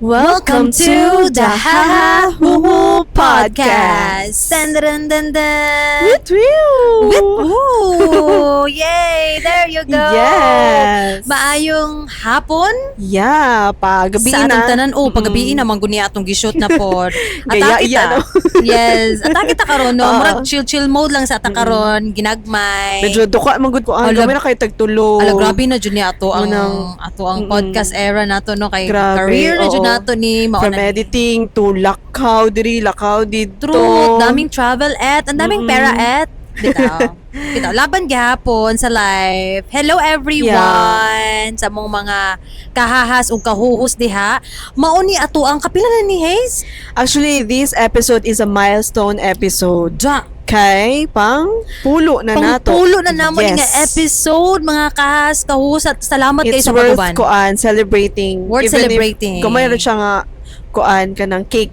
Welcome to the Haha Huhu Podcast. Dun, dun, dun, dun. Wit woo! Wit woo! Yay! There you go! Yes! Maayong hapon Yeah, pagabi sa na. atong tanan. Oh, pagabi na man guni atong gishoot na pod. Gaya Atake iya, ta. no? Yes, atake ta karon, no. Oo. Murag chill chill mode lang sa ata karon, ginagmay. Medyo duka man gud ko. Ah, Ala- gamay na kayo tagtulog. Ala, grabe na jud ni ato ang ato ang podcast era nato, no, kay Grabe, career na jud oo. nato ni mao From na ni. editing to lakaw diri, lakaw didto. Truth, daming travel at ang daming pera at bitaw. Bitaw, laban gihapon sa life. Hello everyone sa mong mga kahahas ug kahuhus diha. Mao ni ato ang kapila na ni Haze? Actually, this episode is a milestone episode. Ja. Kay pang pulo na nato. Pangpulo na namo ni nga Yes. episode, mga kahas, kahuhus, at salamat kayo It's sa worth pag-uban. kuan celebrating. Worth Even celebrating. if gamay ra siya nga kuan kanang cake.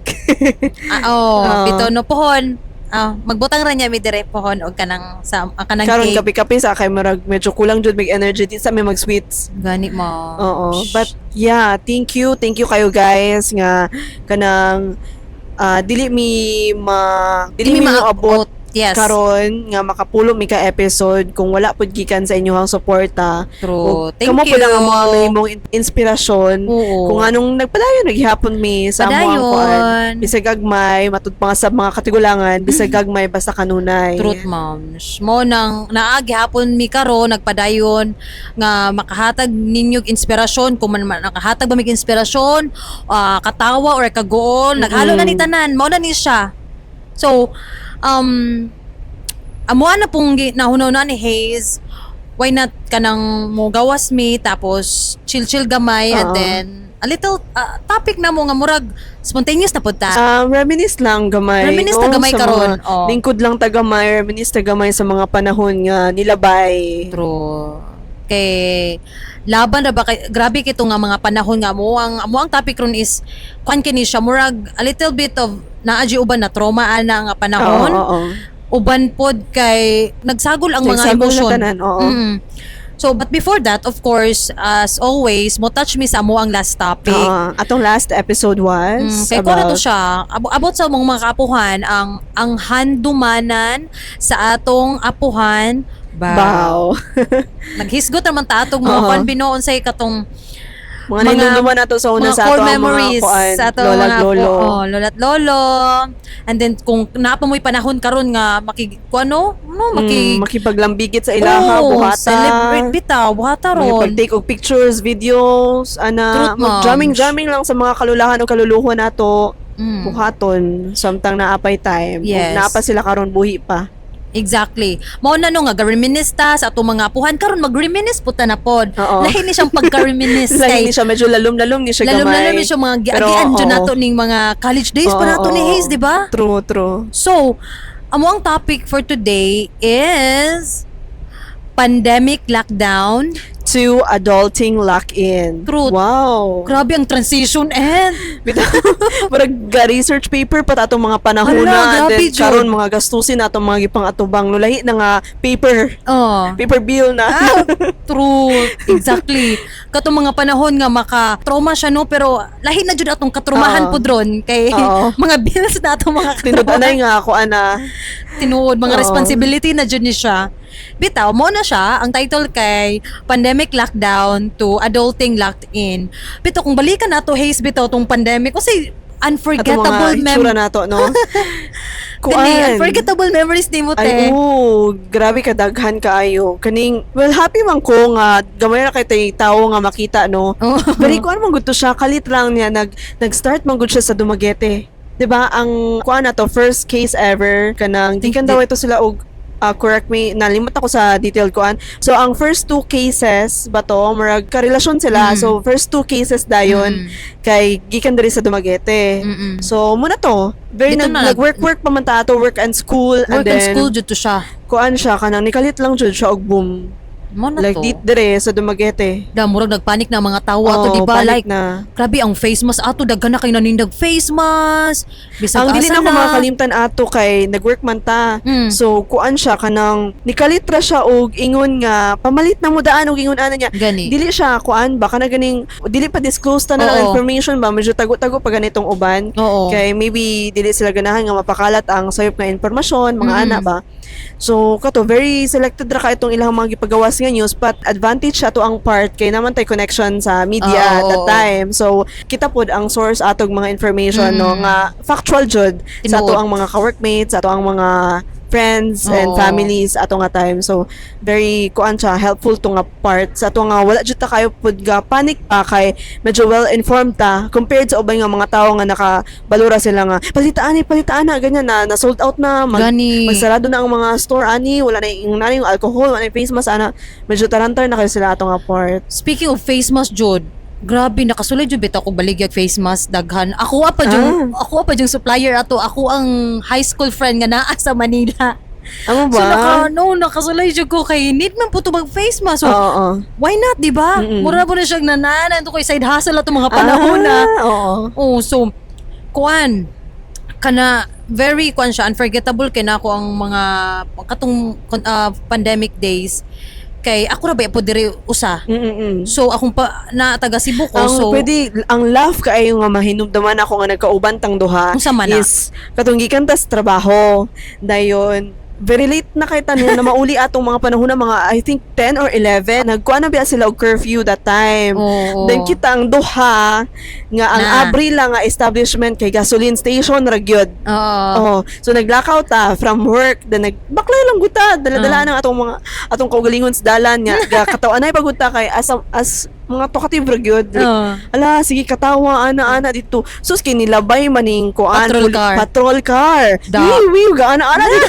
Ah, oh, Oo. bitaw no, pohon. Ah, magbutang ra niya mi dire pohon og kanang sa kanang Karon cake. kape-kape sa kay murag medyo kulang jud mig energy di sa may mag sweets. Gani mo. Oo. But yeah, thank you. Thank you kayo guys nga kanang dili mi maabot karon nga makapulo mi ka episode kung wala pud gikan sa inyong suporta. True. Ug Thank kamo you. pud ang mga mahimong inspirasyon Oo. kung anong nagpadayon naghihapon mi sa among kuan. Padayon. Bisag gagmay, matud pa nga sa mga katigulangan, bisag gagmay basta kanunay. Truth, moms. Mo nang naagi hapon mi karon nagpadayon nga makahatag ninyog inspirasyon kung man nakahatag ba mig inspirasyon, katawa or kagool, naghalo na ni tanan, mao na ni siya. So, amo na pong nahunaw na ni Haze, why not kanang mo gawas mi tapos chill chill gamay and Oo. then a little topic na mo nga murag spontaneous na pud ta. Reminisce lang gamay. Reminisce ta no? gamay Sa karon, mga oh. Lingkod lang ta gamay, reminisce ta gamay sa mga panahon nga nilabay. True. Kay laban ra ba kay grabe kito nga mga panahon nga mo ang topic ron is kwan kini siya murag a little bit of naa jud uban na trauma ana nga panahon. Oo, oo. Uban pod kay nagsagol ang mga Nagsagol na emosyon. tanan, oo. So but before that, of course, as always, mo touch mi sa amo ang last topic. Oo. Atong last episode was Kay kuha na about to siya about sa mga kaapuhan, ang handumanan sa atong apuhan ba. Bow. Naghisgot naman ta atong mga Oo. kuan binuon say katong Mga nahinumduman nato sa una mga sa core ato ang mga memories kuan, sa atong lola mga lolo. Oh, lola't lolo. And then kung naa pa mo'y panahon karon nga maki kuan no, no maki Makipaglambigit sa ilaha, Oo, buhata. celebrate bitaw, buhata ron. Makipag-take og pictures, videos, ana, Truth, moms. mag-jamming-jamming lang sa mga kalulahan o kaluluhan nato. Buhaton samtang naapay time. Yes. Kung naa pa sila karon buhi pa. Exactly. Mao na no nga ga-reminisce ta sa atong mga apuhan karon, mag-reminisce po ta na pod. Oo. Lahi ni siyang pagka-reminisce Lahi kay ni siya, medyo lalom-lalom ni siya gamay. lalom-lalom ni siya mga Pero, giagian jud oo. nato ning mga college days pa nato ni Haze, di ba? True, true. So, amo ang topic for today is pandemic lockdown to adulting lock-in. Truth. Wow. Grabe ang transition and Bitaw, murag ga-research paper pa ta atong mga panahon Hala, na. And grabe, then, jud. karon mga gastusin na atong mga gipang atubang. Nulahi na nga paper. Oh. Paper bill na. Ah, true. Exactly. Katong mga panahon nga maka-trauma siya no, pero lahi na jud atong katrumahan Oo. pud ron kay Oo. mga bills na atong mga Tinud-anay nga ako, ana. tinuod mga Oo. responsibility na jud ni siya. Bitaw mo na siya ang title kay Pandemic Lockdown to Adulting Locked In. Bitaw kung balikan nato Haze bitaw tong pandemic kasi Atong unforgettable mga mem itsura nato, no? Kani, Kuan. unforgettable memories nimo te. Ay, oo, grabe kadaghan kaayo. Kaning, well, happy man ko nga gamay ra kay tay tawo nga makita, no? Oo. Pero kuan man gud to siya, kalit lang niya nag-start man gud siya sa Dumaguete. 'Di ba? Ang kuan na to first case ever kanang gikan daw ito sila og correct me, nalimot ako sa detailed kuan. So ang first two cases ba to, murag karelasyon sila. So first two cases dayon kay gikan diri sa Dumaguete. So muna to, very Dito na nag-work work pa man ta ato, work and school, and Work and then school jud to siya. Kuan siya kanang nikalit lang jud siya og boom. Mo na Like to. Dit dire sa Dumaguete. Da murag nagpanik na ang mga tawo ato, Oo, di ba? panic Like na. grabe ang face mask ato, daghan na kay nanindag face mask. Bisag Ang dili asa na ko na. makalimtan ato kay nagwork man ta. So kuan siya, kanang nikalitra siya og ingon nga pamalit na mo daan og ingon ana niya. Gani. Dili siya kuan ba, kana ganing dili pa disclose ta na lang information ba, medyo tago-tago pa ganitong uban. Kay maybe dili sila ganahan nga mapakalat ang sayop nga impormasyon, mga ana ba. So kato, very selected ra ka itong ilang mga gipagawas nga news, but advantage ato ang part kay naman tay connection sa media at that time. So kita pod ang source atog mga information, no, nga factual jud sa ato ang mga ka-workmates, ato ang mga friends and families ato nga time. So very kuan siya, helpful to nga part sa ato nga wala jud ta kayo pud ga panic pa kay medyo well informed ta compared sa uban nga mga tawo nga nakabalura sila nga palitaan ni palitaan na ganyan na, na sold out na, Gani. magsarado na ang mga store ani, wala na yung, na yung alcohol, wala na yung face mask ana, medyo tarantar na kayo sila ato nga part. Speaking of face mask jud, grabe nakasulay jud bitaw ko baligyag face mask daghan. Ako pa jud, ako pa jud supplier ato, ako ang high school friend nga naa sa Manila. Amo So ba? naka no, nakasulay jud ko kay need man po to mag face mask. So Oo. why not, di ba? Mura po na siyang nananan to kay side hustle ato mga panahon na. Oh, so kuan kana, very kuan siya, unforgettable kay nako ang mga katong pandemic days kay ako ra ba po diri usa. So akong pa na taga Cebu ko, Ang so pwede ang laugh kaayo nga mahinumduman ako nga nagkauban tang duha Unsa man na? is katong gikan tas trabaho, dayon very late na kay tanan na mauli atong mga panahon na mga I think 10 or 11, nagkuan na biya sila og curfew that time. Then kita ang duha nga ang Na. abri lang nga establishment kay gasoline station ra gyud. Oh, so naglakaw ta from work, then nagbaklay lang gud ta, dala-dala ng atong mga atong kaugalingon sa dalan nga ga katawan ay pagud ta kay as mga talkative ra gyud. Like, ala sige katawa ana ana dito. Sus, kay nilabay maning kuan Patrol car. Patrol car. Da. Wee wee ga ana ana dito.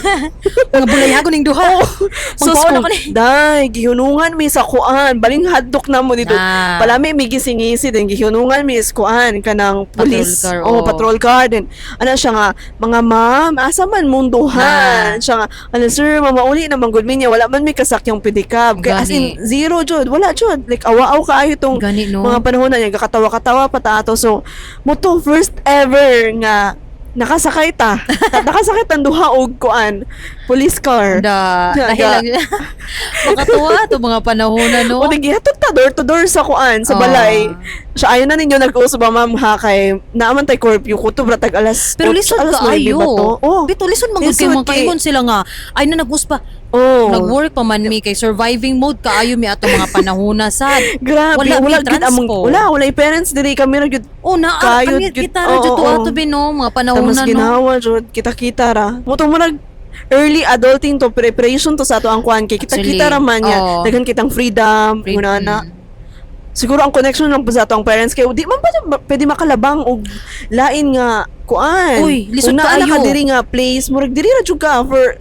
Mga bulayago ning duha. Sus Magpaon kung ako ni. day gihunungan mi sa kuan, baling hadlok na mo dito. Na. Palami mi gisingisi, then gihunungan mi is kuan kanang Patrol police. car, Oh, oo. patrol car din. Ana siya nga, mga ma'am, asa man munduhan? Na. Siya nga, ano sir, mamauli na manggod mi niya, wala man mi kasakyang pedicab. Kay as in Gani. zero jud, wala jud. Like awaaw kaayo tong Gani no. mga panahon na niya, kakatawa-katawa pa ta ato. So, mo to first ever nga nakasakay ta. Nakasakay tang duha og kuan, police car. Da, dahil lang makatuwa to mga panahon na, no. O nagihatod ta door to door sa kuan, sa balay. Siya ayo na ninyo nag-uso ba ma'am ha, kay naaman tay curfew kutob ra tag alas Pero lisod alas ka 9 ayo. ba to? Oh. Bito lisod man gud kay Lisod mga kay- kaingon sila nga ay na nag-uspa. Nag-work pa man mi kay surviving mode kaayo mi ato mga panahon na sad. Grabe, Wala wala, mi gid among transpo. wala wala yung parents diri kami ra gyud. Oh, na Kayod kami gyud. kita ra jud Oo, to oo. ato bi no, mga panahon Tapos na no. ginawa jud, kita-kita ra. Mo to murag early adulting to, preparation to sa ato ang kuan kay kita-kita ra man niya. Daghan kitang freedom, una na. Siguro ang connection lang po sa ato ang parents kay di man pa pwede makalabang og lain nga kuan. Uy, lisod Kung naa na kaayo. ka diri nga place, murag diri ra jud ka for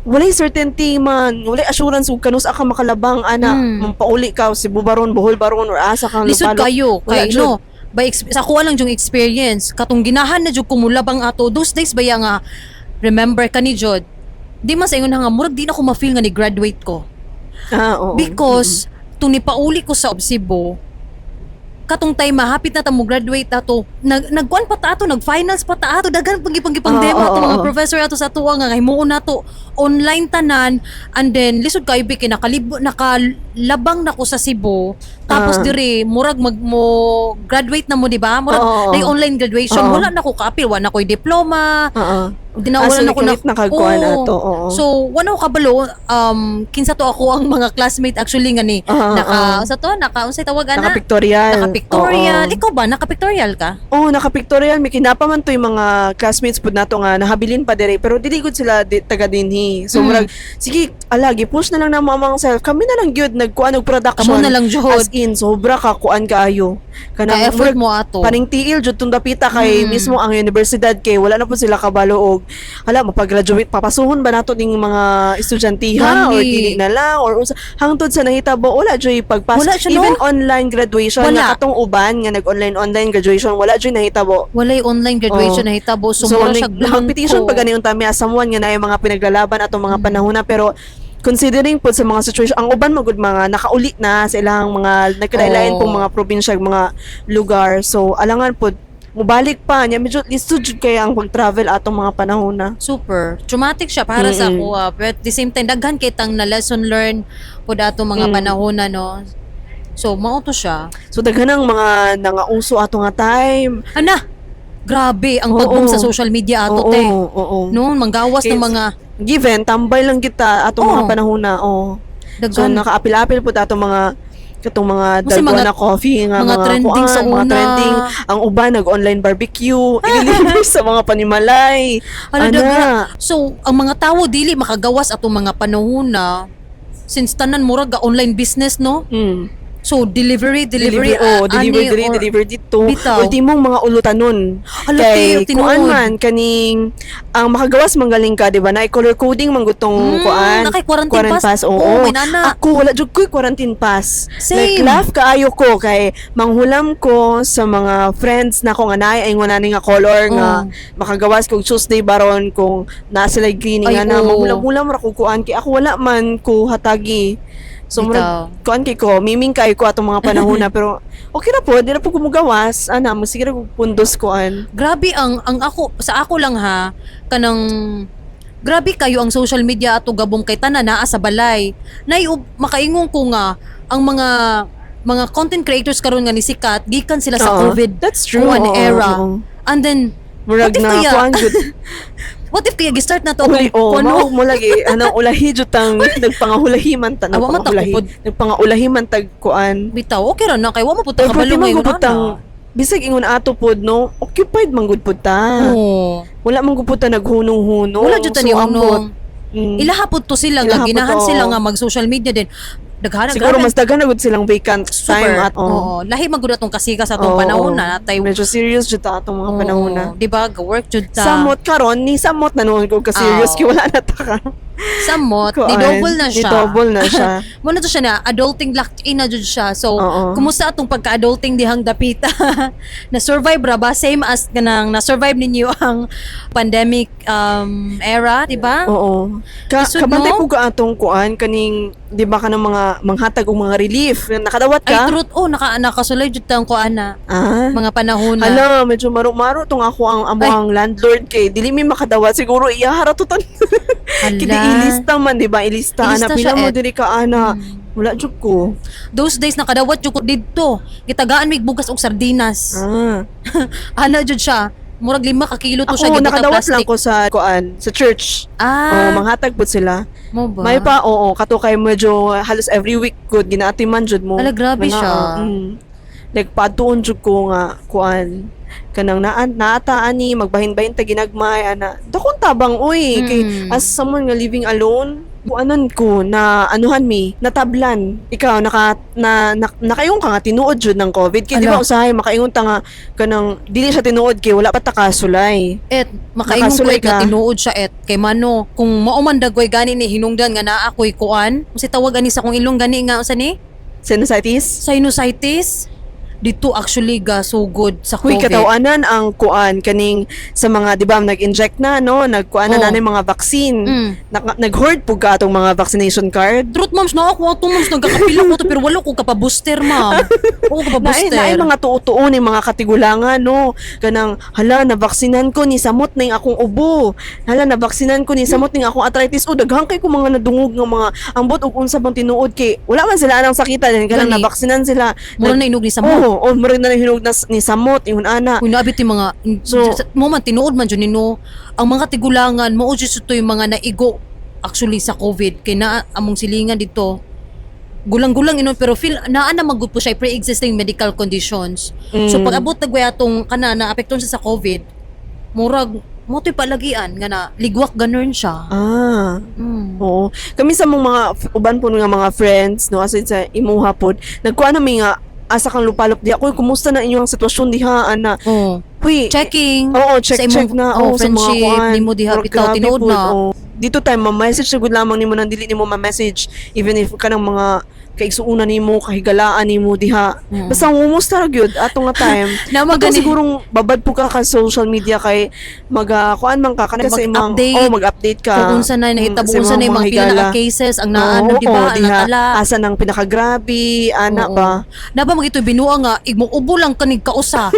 walay certainty man, walay assurance ug kanus ka makalabang ana, pauli ka Cebu baron, Bohol baron or asa kang Lisod lupalop. kayo Wala kay jud. no by sa kuha lang yung experience katong ginahan na jud kumulabang ato those days baya nga remember ka ni jud di man sa ingon nga murag di na ko ma-feel nga ni graduate ko. Ah, oo. Because tung nipauli ko sa Cebu katong time mahapit na ta mo graduate ato, nagkuan pa ta ato, nag-finals pa ta ato, daghan pag ipang demo ato mga professor ato sa tuwa nga himuon nato online tanan, and then lisod kayo bi kay nakalabang na ko sa Cebu tapos diri murag mag mo graduate na mo, di ba, murag Oo. day online graduation, wala na ko kaapil, wala na ko'y diploma. Di na Ah, wala so na ko na nikalit na kagkuan ato, oo. So wala ko kabalo kinsa to ako ang mga classmate actually nga ni naka sa to naka unsay tawag ana? Naka-pictorial. Naka-pictorial. Oo. Ikaw ba, naka-pictorial ka? Oh, naka-pictorial. May kinapa man to yung mga classmates pud nato nga nahabilin pa dire pero dili gud sila di, taga dinhi. So murag sige, ala gi-push na lang namo ang mga self. Kami na lang gyud nagkuan og production. Kamo na lang jud. As in sobra ka kuan kaayo. Kanang Ka-effort murag mo ato. paning tiil jud tong dapita kay mismo ang universidad kay wala na po sila kabalo og hala mapag-graduate, papasuhon ba nato ning mga estudyante ha or Gani. dili na lang or unsa, hangtod sa nahitabo wala joy pagpas, Wala siya, no? even online graduation Wala. nga katong uban nga nag-online online graduation, wala joy nahitabo. Walay online graduation Oo. na hitabo. So, mura siya Nag-petition blanco. pa gani yung tami as someone nga naay mga pinaglalaban atong mga panahon na pero Considering po sa mga situation, ang uban magud mga nakauli na sa ilang mga nagkalain Oo. pong mga probinsya, mga lugar. So alangan po mubalik pa niya, medyo lisod jud kay ang pag-travel atong mga panahon na. Super. Traumatic siya para sa ako. But at the same time, daghan kitang na lesson learn po dato mga panahon na, no. So, mao to siya. So daghan ang mga nangauso ato nga time. Ana! Grabe, ang pag-boom sa social media ato, te. Oo. No, manggawas ng mga Given tambay lang kita atong mga panahon na, oh. So daghan. nakaapil-apil po atong mga katong mga Kasi dalgona coffee nga mga mga trending kuan, sa mga una. trending, ang uban nag online barbecue, i-deliver sa mga panimalay. Hala, Ana. daghan. So, ang mga tawo dili makagawas atong mga panahon na since tanan murag ga online business, no? So, delivery, delivery, Oh, delivery, ani, delivery, delivery dito. Bitaw. Ultimong mga ulutanon. Hala, Kay te, tinuod. kuan man kaning ang makagawas manggaling ka, di ba? Na color coding man gutong kuan. Nakay quarantine Quarantine pass. pass, oo. Oo, may nana. Ako wala jud ko'y quarantine pass. Same. Like laugh kaayo ko kay manghulam ko sa mga friends na ko nga naay ay nguna ni nga color nga makagawas kog Tuesday baron kung naa sila green Ay, nga na oo. manghulam-hulam ra ko kuan kay ako wala man ko hatagi. So Bitaw. murag kuan kay ko, miming kayo ko atong mga panahon na, pero okay ra po, di ra po gumugawas ana mo, sige ra ko pundos kuan. Grabe ang ako sa ako lang ha, kanang grabe kayo ang social media ato gabong kay tanan naa sa balay. Nay makaingon ko nga ang mga content creators karon nga ni sikat gikan sila sa COVID That's true. one era. Oo. And then Murag what if na kaya kuan gud. What if kaya gi-start na to Uli, atong oh, kuan, no? mao mo lagi anang ulahi jud tang nagpangahulahi man ta, Ah, wa man ta nagpangahulahi. kupod. Nagpangaulahi man tag kuan. Bitaw okay ra na kay wa mo pud ta Pero kabalo di man ngayon gud ana. tang bisag ingon ato pod, no, occupied man gud pud ta. Oo. Wala man gud pud ta naghunong-hunong. Wala jud ta So, ni ambot. hunong. Ilaha pud to sila nga Ilaha pud ginahan to. sila nga mag social media din. Daghan Siguro grabe mas daghan na gud silang vacant super. time at oh. Oo. Lahi man gud atong kasika sa atong Oo. panahon na natay. Medyo serious jud ta atong mga Oo, panahon na. Di ba? Ga-work jud ta. Samot karon ni samot na noon ko ka serious Oo. kay wala na ta ka. Samot. Kuan. Ni double na siya. Ni double na siya. Muna to siya na adulting locked in na jud siya. So, kumusta atong pagka-adulting dihang dapita? Na-survive ra ba? Same as kanang na-survive ninyo ang pandemic era, di ba? Oo. Isod, Kabantay no? po ka atong kuan kaning di ba kanang mga manghatag og mga relief. Nakadawat Ay, ka? truth. Oh, nakasulay jud tang kuan na mga panahon na. Hala, medyo maro-maro tong ako ang amo Ay. ang landlord kay dili mi makadawat siguro iya haratutan. Hala. Kiti ilista man, di ba? Ilista, ana Ilista pila siya, mo et. diri ka ana. Wala jud ko. Those days nakadawat jud ko didto. Gitagaan mig bugas og sardinas. Ana jud siya. Murag 5 ka kilo to siya Ako gibutang nakadawat lang plastic. ko sa kuan, sa church. Ah, Oh, manghatag pud sila. mo ba? May pa, oo, kato kay medyo halos every week good ginaatiman jud mo. Ala, grabe Mga, siya. Like paduon jud ko nga kuan kanang naan naata ani magbahin-bahin ta ginagmay ana. Dakong tabang uy kay as someone nga living alone, kuanon ko na anuhan mi natablan ikaw naka na, na nakaingon ka nga tinuod jud ng COVID kay di ba Ala. usahay makaingon ta nga kanang dili siya tinuod kay wala pa ta kasulay. Et, makaingon ko Nakasulay et na ka. tinuod siya et. Kay mano, kung mao man dagway gani ni hinungdan nga naa ako'y kuan, kasi tawag ani sa kong ilong gani nga usa ni Sinusitis. Sinusitis. Dito actually ga sugod sa Huy, COVID. katawanan ang kuan kaning sa mga, di ba, nag-inject na, no, nagkuan na Oo. na mga vaccine. Nag-hoard po ka atong mga vaccination card. Truth, moms, na ako ato, moms, nagkakapila ko to pero wala ko kapa-booster, ma'am. Wala ko Naay, kapa-booster. naay mga tuo-tuo ni mga katigulangan, no, kanang hala, nabaksinan ko ni samot ning akong ubo, hala, nabaksinan ko ni samot ning akong arthritis. O daghan kay ko mga nadungog nga mga ambot og unsa bang tinuod kay wala man sila anang sakita din kanang Gani. nabaksinan sila. Mura na inog ni samot. Oo, oh, mura na hinog na ni samot ingon ana. Kung naabit yung mga, So- mo man, tinuod man dyan nino, ang mga tigulangan, mo dyan ito yung mga naigo actually sa COVID. Kay na among silingan dito, gulang-gulang inon, pero feel, naa na magud po siya pre-existing medical conditions. So pag abot nagway atong kana na apekton siya sa COVID, murag mo to'y palagian nga na ligwak ganun siya. Oo. Kami sa mong mga uban po nga mga friends, no, aside sa imuha pod, nagkuha na mi nga asa kang lupalop diha. Kuy, kumusta na inyong sitwasyon diha ana? Oo. Huy, Checking. oo, check sa imong- check na, oh, oo, sa mga friendship, kuan. nimo diha Murag bitaw, grabe tinuod pod, na. oo. Dito time ma-message na gud lamang nimo nang dili nimo ma-message even if kanang mga Kaigsuunan nimo, kahigalaan nimo diha. Basta ngumusta ra gyud ato nga time. Nama Katong gani. Sigurong babad po ka ka social media kay mag kuan man ka kanang sa imong Mag-update. Oh, mag-update ka. Kung unsa na nahitabo, Sa unsa na yung imong mga pila higala. na ka cases ang naano, Oo, di ba? diha. Natala. Asa nang pinakagrabe, ana Oo. ba? Na ba magito binuang nga igmo ubo lang kanig kausa.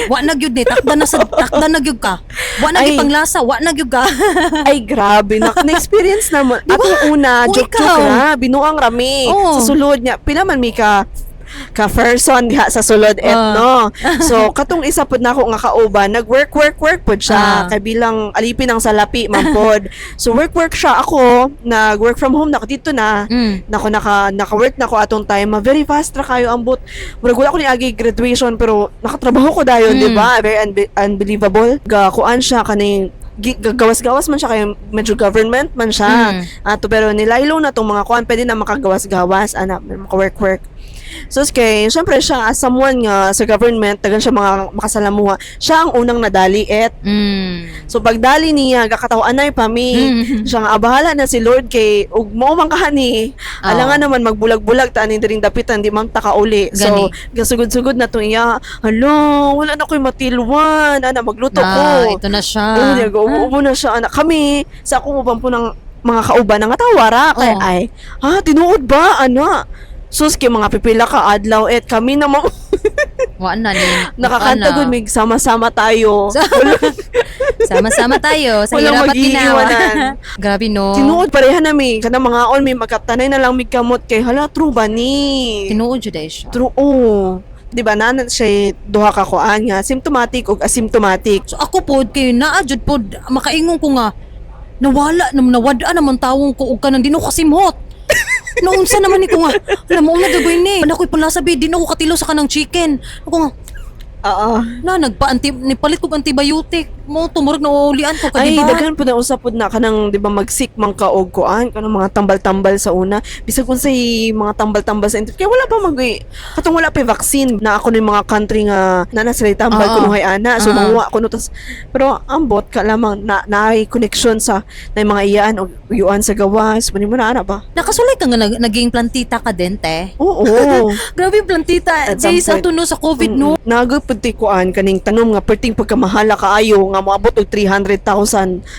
Wa na gyud ni takda na sa takda na gyud ka. Wa na gyud Ay. panglasa, wa na gyud ka. Ay, grabe. Na, na-experience na mo. Atong una, Oo, joke-joke ikaw. ra. Binuang rami. Oo. Sa sulod niya. Pila man mi ka person diha sa sulod et no. So katong isa pud nako nga kauban, nag-work work work pud siya kay bilang alipin ang salapi man pod. So work work siya, ako nag-work from home na ako dito na. Nako naka work na ko atong time. Ma very fast ra kayo ambot. Murag wala ko ni agi graduation pero nakatrabaho ko dayon, di ba? Very unbelievable. Ga kuan siya kaning gawas-gawas man siya kay medyo government man siya. Ato pero nilaylo na tong mga kuan pwede na makagawas-gawas ana maka-work work. So kay syempre siya as someone nga sa government tagan siya mga makasalamuha. Siya ang unang nadali et. So pagdali niya gakataw anay pa mi. Siya nga abahala na si Lord kay ug mo man kahani. Oo. Alangan naman magbulag-bulag ta ani diring dapitan di man ta kauli. Gani. So gasugod-sugod na tong iya. Hala, wala na ko'y matilwan. Ana magluto Na, ko. ito na siya. Oo, niya, ubo na siya, anak. Kami, sa akong uban po ng mga kauban, nga tawa ra. Kay, ay, ha, tinuod ba, ana? Sus, kay mga pipila ka adlaw, et kami na mo, Wa na ni. nakakanta wa na. gud mig sama-sama tayo. Sama-sama tayo sa Walang hirap at ginawa. mag-iiwanan. Grabe no. Tinuod pareha nami, kanang mga on may magkatanay na lang mig kamot kay hala true ba ni? Tinuod jud ay siya. True. Oh. Di ba na siya duha ka kuan nga symptomatic ug asymptomatic. So ako pod kay naa jud pod makaingon ko nga nawala nam nawad-an naman tawong ko og kanang di no kasimhot. Noon sa naman ni ko nga, alam mo na gagawin ni. Ano ko'y panlasa bi, di na ko katilo sa kanang chicken. Ako nga, Oo. na nagpa-anti nipalit kog antibiotic. Mo tumurog na ulian ko ka Ay, di ba? daghan po na usap pod na kanang di ba mag-sick man ka og kuan kanang mga tambal-tambal sa una. Bisag unsay mga tambal-tambal sa internet. Kaya wala pa mag katong wala pa vaccine na ako ni mga country nga na na sila tambal kunuhay ana. So manguha kuno tas pero ambot ka lamang na naay connection sa na mga iyaan og uyuan sa gawas. Mani mo na ana ba? Nakasulay ka nga naging plantita ka din, te. Oo. Grabe yung plantita. At some Days point. ato no sa COVID, no? Naga pud ti kuan kaning tanom nga perting pagkamahala kaayo nga moabot og 300,000.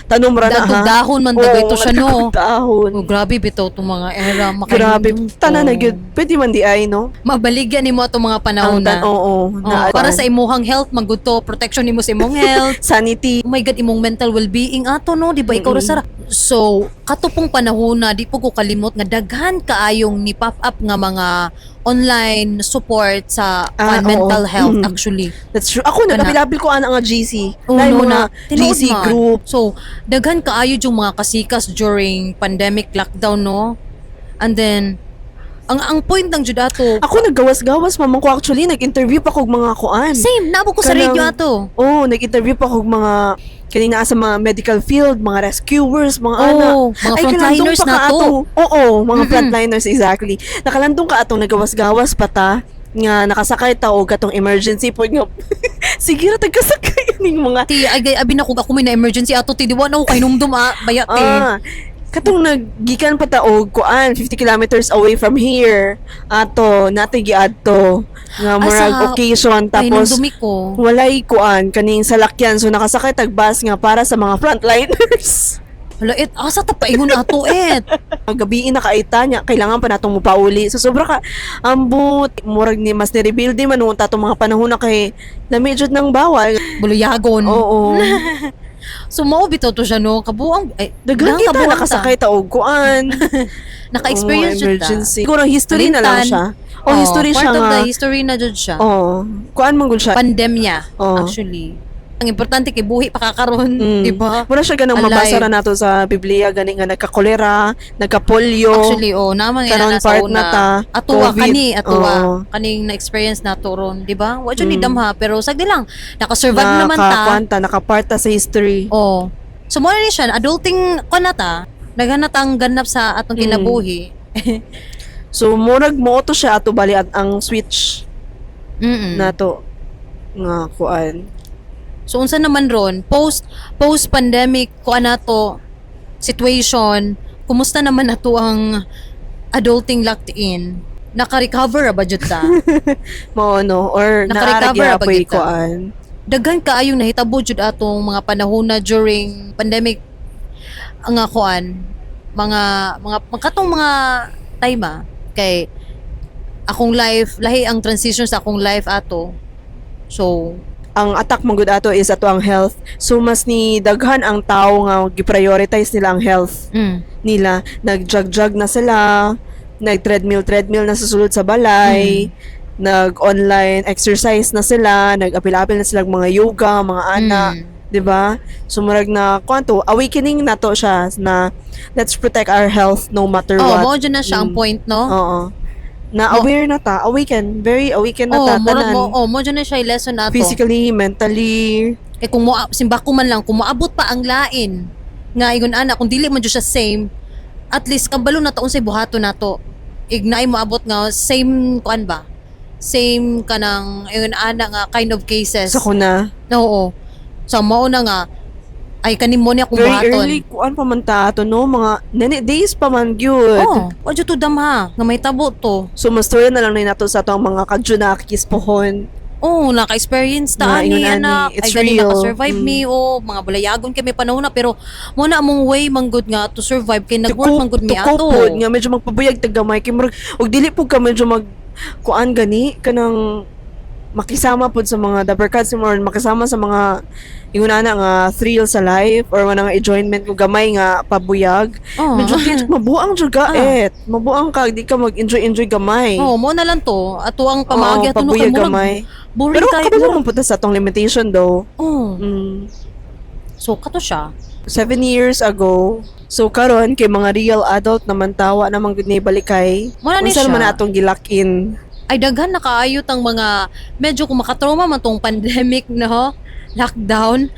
Tanom ra na Datog ha. dahon man dagay to Oo, siya, no? datog dahon. Oh, grabe bitaw itong mga era. Grabe, Makahinumdum tanan ko. na gyud. Pwede man di ay no. Mabaligyan nimo atong mga panahon Ang na. oo, Oh, na para sa imuhang health magud to, protection nimo sa imong health. Sanity. Oh my God, imong mental well-being ato no, di ba ikaw ra sara. So, kato pong panahon na di po ko kalimot nga daghan kaayong ni pop up nga mga online support sa mental health actually. That's true. Ako Kana. nagabilabil ko ana nga GC. Oo, Dahil no, mga na, tinuod GC man. group. So, daghan kaayo yung mga kasikas during pandemic lockdown no. And then ang point ng jud ato, Ako naggawas-gawas man ko actually nag-interview pa kog mga kuan. same naabot ko sa radio ato. Oh, nag-interview pa kog mga kanina sa mga medical field, mga rescuers, mga Oh, ana. mga Ay, kalandong frontliners pa na ka to. ato. Oo, mga frontliners exactly. Nakalandong ka atong nagawas-gawas pa ta nga nakasakay ta og katong emergency po nga. Sige ra tagkasakay ning mga Ti ay gay abi na kog ako may na emergency ato ti di wa na ko kahinumdum ah baya ti. Ah, katong naggikan pa ta og kuan 50 kilometers away from here. Ato natay giadto nga Ah, murag occasion tapos Kahinumdumi ko. walay kuan kaning salakyan so nakasakay tag bus nga para sa mga frontliners. Hala et asa ta paingon ato et. Gabiin na kaita niya, kailangan pa natong mupauli. So sobra ka ambot murag ni mas ni-rebuild di man noon ta atong mga panahon na kay lami jud ng bawal. Buluyagon. Oo. So mao bitaw to siya no kabuang ay Daghan kita kabuang ta. nakasakay ta og kuan. Naka-experience Oo, jud ta. emergency. Siguro history na lang Lintan. siya. O history part siya of nga. the history na jud siya. Oo. Kuan man gud siya. Pandemya Oo. actually. Ang importante kay buhi pa kakaron, di ba? Mura siya ganang Alive. mabasa ra nato sa Biblia gani nga nagka-kolera, nagka-polio. Actually, oh, naman Karon nga nasa part una. na ta, Atuwa COVID. kani, atuwa Oo. kaning na-experience nato ron, di ba? Wa jud ni damha pero sagdi lang naka-survive naman ta. Nakakuan ta, nakaparta sa history. Oh. So mo na ni siya, adulting ko na ta. Naghanat ang ganap sa atong kinabuhi. So murag mo to siya ato bali at ang switch nato nga kuan. So unsa naman ron post post pandemic ko nato situation, kumusta naman ato ang adulting locked in, naka-recover ra ba jud ta? Mao no, or Naka-recover naa ra ra ba gyapoy gyud ta? Kuan. Daghan kaayong nahitabo jud atong mga panahon na during pandemic ang kuan, mga katong mga time ah, kay akong life lahi ang transition sa akong life ato, so Ang attack man gud ato is ato ang health. So mas ni daghan ang tao nga gi-prioritize nila ang health nila. Nag-jog-jog na sila, nag-treadmill treadmill na sa sulod sa balay, nag-online exercise na sila, nag-apil-apil na sila og mga yoga, mga ana, 'di ba? So murag na kuan to, awakening na to siya na let's protect our health no matter Oh, what. mao jud na siya ang point, no? Oo. Na aware na ta, awaken, very awaken na Oh, ta murag tanan. mo, oh, mao jud na siya yung lesson nato. Physically, mentally. Kay kung mo simbako man lang, kung moabot pa ang lain nga ingon ana, kung dili man jud siya same, at least kabalo na ta unsay buhaton nato. Ignaay moabot nga same kuan ba? Same kanang ingon ana nga kind of cases. Sa kuna. Oo. So mao na nga ay kani mo niya kung Very buhaton. early kuan pa man ta ato no, mga nene days pa man gyud. Oh, wa jud to damha nga may tabo to. So mastorya na lang na nato sa atong mga kadjunakis pohon. Oh, naka-experience ta Nga, ani ingon ani, anak. it's Ay gani real. naka-survive mi o mga balayagon kami panahon na, pero mo na among way manggod nga to survive kay nag-work manggod mi To cope ato. pod nga medyo magpabuyag tag gamay kay murag og dili pud ka medyo mag kuan gani kanang makisama pud sa mga dabarkads mo or makisama sa mga ingon ana nga thrill sa life or mga nga enjoyment ko gamay nga pabuyag, medyo mabuang jud ka, eh mabuang ka, di ka mag-enjoy enjoy gamay. Oh, mo na lang to. Ato ang pamaagi Oo, ato no kay pabuyag murag gamay, boring pero kayo. kabalo man pud ta sa atong limitation though. Oh. So kato siya. 7 years ago. So karon kay mga real adult naman tawa naman gud ni balikay. Mo na ni Unsa siya. naman na atong gi-lock in? Ay daghan na kaayo tang mga medyo kung makatrauma man tong pandemic, no, lockdown,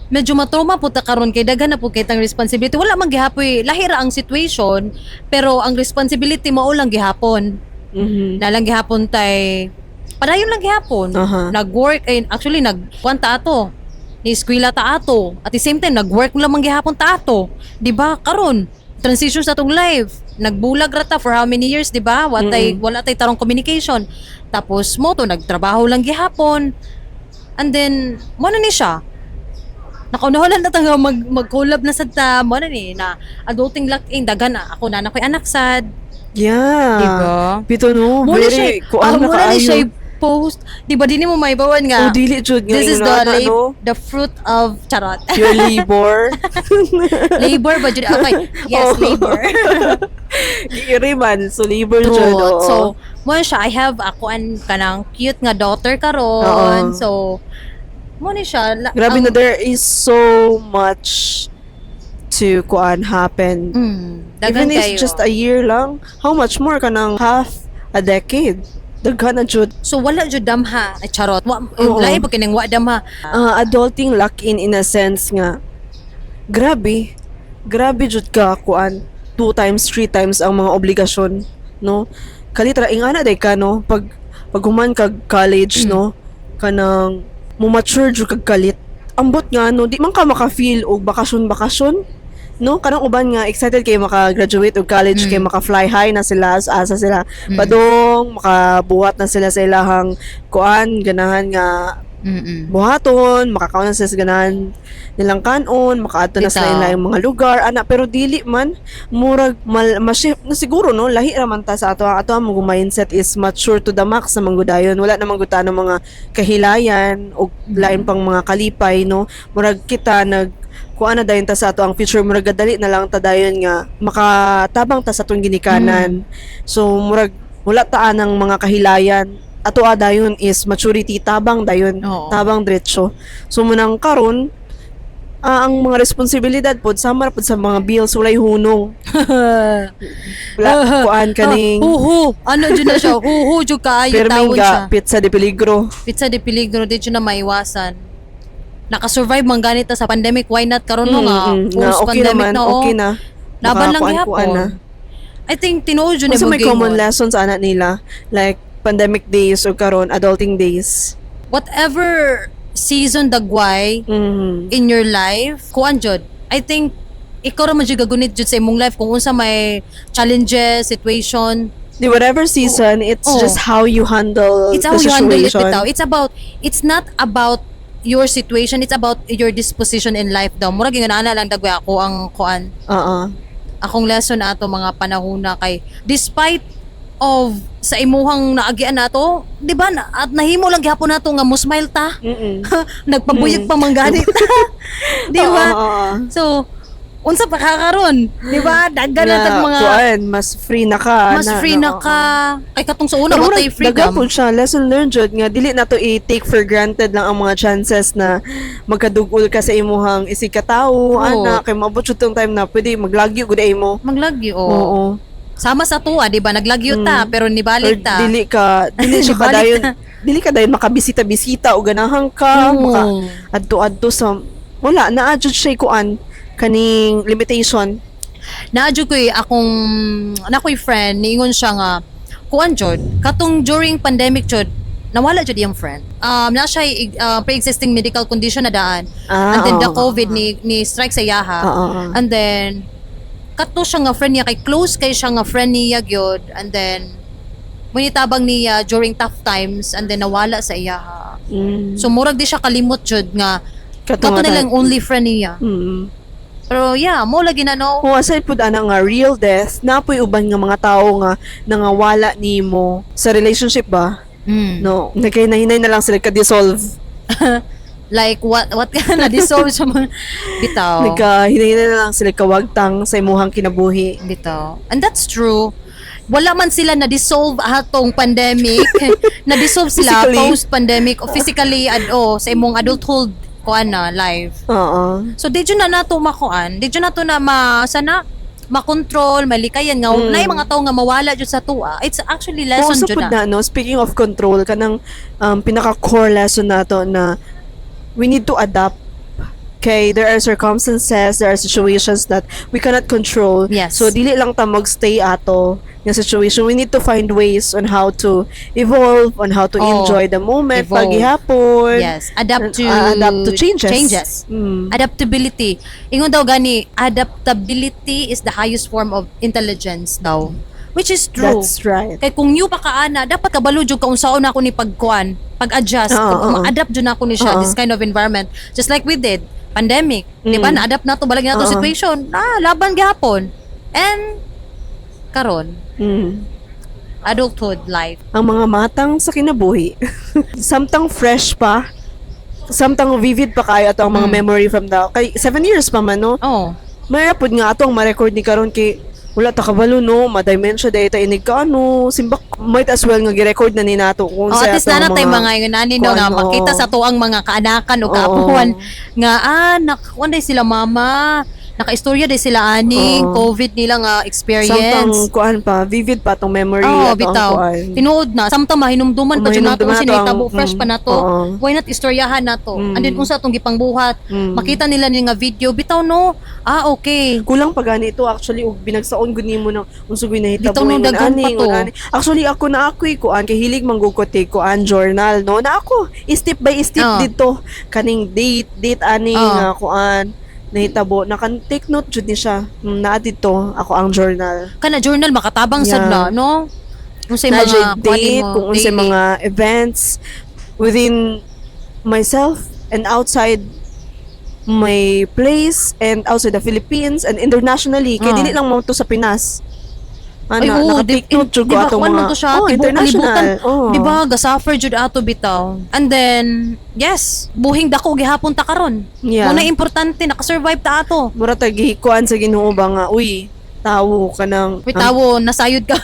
medyo matrauma po ta karon kay daghan na po kay tang responsibility. Wala man gihapoy, lahi ra ang situation, pero ang responsibility mao lang gihapon. Na lang gihapon tay padayon lang gihapon. Nag-work ay actually nagkuan ta ato, ni eskwela ta ato, at the same time nag-work lang man gihapon ta ato, di ba? Karon transition sa atong life, nagbulag ra ta for how many years, di ba? Wala tay tarong communication, tapos mo to nagtrabaho lang gihapon, and then mo na ni siya nakaunahan na ta nga mag-collab na sad ta. Mo na ni na adulting locked in, daghan na ako na ako'y anak sad. Yeah. Di ba? Bito no, Mo na very siya, kuan ah, na mo na ni kaayo. siya post. Di ba dili mo maibawan nga Oh, dili jud nga this is ingon the ana, no? the fruit of charot. Your labor. Labor ba jud? Okay. Yes, Oh. labor. Giiri man, so labor jud. True. Oo. So, mo na siya, I have ako an kanang cute nga daughter karon. Oo. So, mo ni siya. Grabe na, there is so much to kuan happen. Daghan Even kayo. it's just a year lang, how much more kanang half a decade? Daghan na jud. So wala jud damha. Ay, charot. Wa Oo. lahi pa kining wa damha. Adulting lock in a sense nga grabe, grabe jud ka kuan, two times, three times ang mga obligasyon, no? Kalitra ingana day ka, no? Pag human kag college, no, kanang mo mature jud kag kalit. Ambot nga no, di man ka maka-feel og bakasyon bakasyon, no? Kanang uban nga excited kay maka-graduate og college kay maka-fly high na sila, asa sila padong makabuhat na sila sa ilahang kuan, ganahan nga buhaton, makakaon na sila sa ganahan nilang kanon, makaadto na sila Bitaw. ilang mga lugar, ana, pero dili man murag mal ma-shift na siguro, no? Lahi ra man ta sa ato, ang ato ang mga mindset is mature to the max na manggudayon. Wala na mangguta ng mga kahilayan o lain pang mga kalipay, no? Murag kita nag kuan na dayon ta sa ato ang future, murag gadali na lang ta dayon nga makatabang ta sa atong ginikanan. So murag wala ta ng mga kahilayan ato a dayon is maturity, tabang dayon, tabang diretso. So munang karon ang mga responsibilidad pod sama ra pod sa mga bills, walay hunong, wala kuan kaning Ah, huhu. Ano jud na siya? Huhu jud kaayo pirming tawon siya. ga pizza de peligro. Pizza de peligro, di jud na maiwasan. Nakasurvive man ganit ta sa pandemic, why not karon no nga Na okay post-pandemic naman na, oh. Okay na. Laban lang Makakuan-kuan gihapon. na. I think tinuod jud ni Unsa may mo common lessons ana nila, like pandemic days o karon adulting days? Whatever season dagway in your life, kuan jud. I think Ikaw ra man jud gagunit jud sa imong life kung unsa may challenges, situation. Di whatever season, it's just how you handle It's how the you handle it situation. bitaw. It's not about your situation, it's about your disposition in life daw. Murag ingon ana lang dagway ako ang kuan, akong lesson ato mga panahon na kay despite of sa imuhang naagian nato, di ba? At nahimo lang gihapon nato nga mo smile ta. Nagpabuyag pa man gani ta. Di ba? Oo. So, unsa pa ka karon? Di ba? Daghan na tag mga kuan, mas free na ka. Mas free na ka. Kay katong sa una Pero wa tay murag, freedom. daghan po siya. Lesson learned jud nga dili na to i-take for granted lang ang mga chances na magkadugol ka sa imuhang isig katawo, ana kay maabot jud tong time na pwede maglagyo gud ay mo. Maglagyo. Oh. Oo. Sama sa tuwa, di ba? Naglagyo ta, pero Or nibalik ta. dili siya Nibalik kadayon ta. Dili ka dayon makabisita-bisita o ganahan ka maka adto-adto sa wala naa jud siya kuan kaning limitation. Naa jud ko'y akong na ko'y friend, niingon siya nga kuan jud katong during pandemic jud nawala jud iyang friend. Na siya pre-existing medical condition na daan. And then the COVID ni strike sa iyaha. Oo. And then kato siya nga friend niya kay close kay siya nga friend niya gyud, and then munitabang niya during tough times, and then nawala sa iyaha. So murag di siya kalimot jud nga Kato kato nga na lang only friend niya. Pero yeah, mo lagi na, no. Kung aside pud ana nga real death, napoy uban nga mga tao nga nangawala nimo sa relationship ba? No, nagkahinay na lang sila ka-dissolve. Like what ka na dissolve sa mga bitaw. Nagkahinay na lang sila kawagtang sa imuhang kinabuhi. Bitaw. And that's true. Wala man sila na dissolve atong pandemic. Na dissolve sila Physically. post pandemic o physically ad o sa imong adulthood kuan na life. Oo. So di jud na nato makuan, di jud nato na ma sana makontrol, malikayan nga naay mga tao nga mawala jud sa tuwa. It's actually lesson Kung jud pud na. na, no, speaking of control, kanang pinaka core lesson nato na we need to adapt. Okay, there are circumstances, there are situations that we cannot control. So dili lang ta magstay ato nga situation. We need to find ways on how to evolve, on how to enjoy the moment evolve. Paghihapon. Yes, adapt to Adapt to changes. Changes. Adaptability. Ingon daw gani, adaptability is the highest form of intelligence daw. Which is true. That's right. Kay kung new pa ka ana, dapat kabalo jud ka unsaon ako ni pagkuan, pag-adjust, Oo, oo. Ma-adapt jud nako ni siya Oo. this kind of environment. Just like we did, pandemic, di ba? Na-adapt nato balag nato Oo. situation. Ah, laban gihapon. And karon, adulthood life. Ang mga matang sa kinabuhi. Samtang fresh pa, samtang vivid pa kayo ato ang mga memory from the kay 7 years pa man, no? Oh. Maya pud nga atong ma-record ni karon kay wala ta kabalo, no, ma-dementia dahil ta inig ka ano simbak, might as well nga gi-record na ni nato kung Oh, sa at least na atong natay mga yun ani, no, nga kuan, makita oo. sa tuang mga kaanakan o kaapuhan nga nakakuan day sila mama, nakaistorya day sila aning COVID nila nga experience. Samtang kuan pa, vivid pa atong memory Oo, ato ang bitaw. kuan. Tinuod na samtang mahinumduman pa jud nato Mahinumduman kung nato sinahitabo, fresh pa nato. Why not istoryahan nato? And then unsa atong gipangbuhat, makita nila ni nga video bitaw, no? Ah, okay. Kulang pa gani ito actually og binagsaon gud nimo ng unsa gyud nahitabo Bitaw, no, ingon daghan ani, pa to. ingon ani. Actually ako na ako'y kuan kay hilig man gud ko take kuan journal, no, na ako step by step dito kaning date date ani nga kuan nahitabo, nakan take note jud ni siya. Naa dito ako ang journal. Kana journal makatabang sad na, no, unsay Na mga jud kuan date nimo, kung unsay daily. mga events within myself and outside my place and outside the Philippines and internationally kay dili lang mo to sa Pinas. Ay, Ana, oo, naka-take note jud di ko ba, atong kuan man mga to siya, oh, tibuok international. kalibutan. Oh. Di ba, gasuffer jud ato bitaw. And then, yes, buhing dako gihapon ta karon. Muna importante nakasurvive ta ato. Mura ta gihikuan sa Ginoo ba nga, uy, tawo ka ng Uy, tawo, nasayod ka.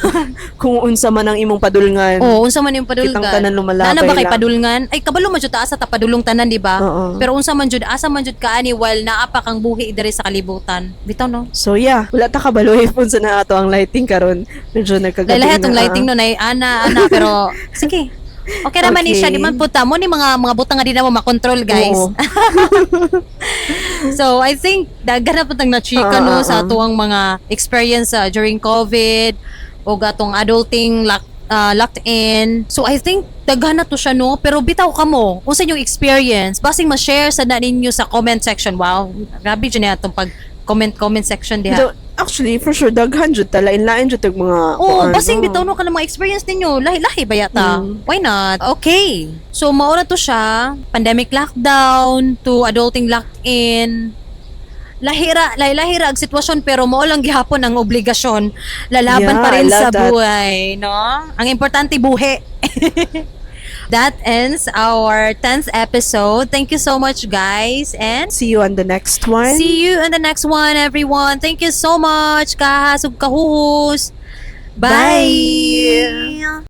Kung unsa man ang imong padulngan. Oh, unsa man yung padulngan. Kitang tanan lumalabay Nana ba kay lang. padulngan? Ay, kabalo man jud ta asa ta padulong tanan, di ba? Oo. Pero unsa man jud, asa man jud ka ani while naa pa kang buhi diri sa kalibutan. Bitaw, no? So yeah, wala ta kabalo if unsa na ato ang lighting karon. Medyo nagkagabi Dahil lahat na. tong lighting no nay ana ana, pero sige. Okay naman ni siya, di man puta mo ni mga butang nga di na mo makontrol, guys. Oo. So I think daghan na pud tang nachika, no, sa atuang mga experience during COVID o atong adulting locked in. So I think daghan na to siya, no, pero bitaw kamo unsa inyong experience, basing ma-share sa na ninyo sa comment section. Wow, grabe jud na atong pag comment comment section diha. So, actually, for sure, daghan jud ta, lain-lain jud tag mga Oh, kuan, basing oh. bitaw no ka ng mga experience ninyo. Lahi-lahi ba yata? Why not? Okay. So mao na to siya. Pandemic lockdown to adulting locked in. Lahira, lahi-lahira ang sitwasyon pero mao lang gihapon ang obligasyon. Lalaban Yeah, pa rin I love sa that. buhay, no? Ang importante, buhi. That ends our 10th episode. Thank you so much, guys, and See you on the next one. see you in the next one, everyone. Thank you so much. Kahas ug kahuhus. Bye. Bye.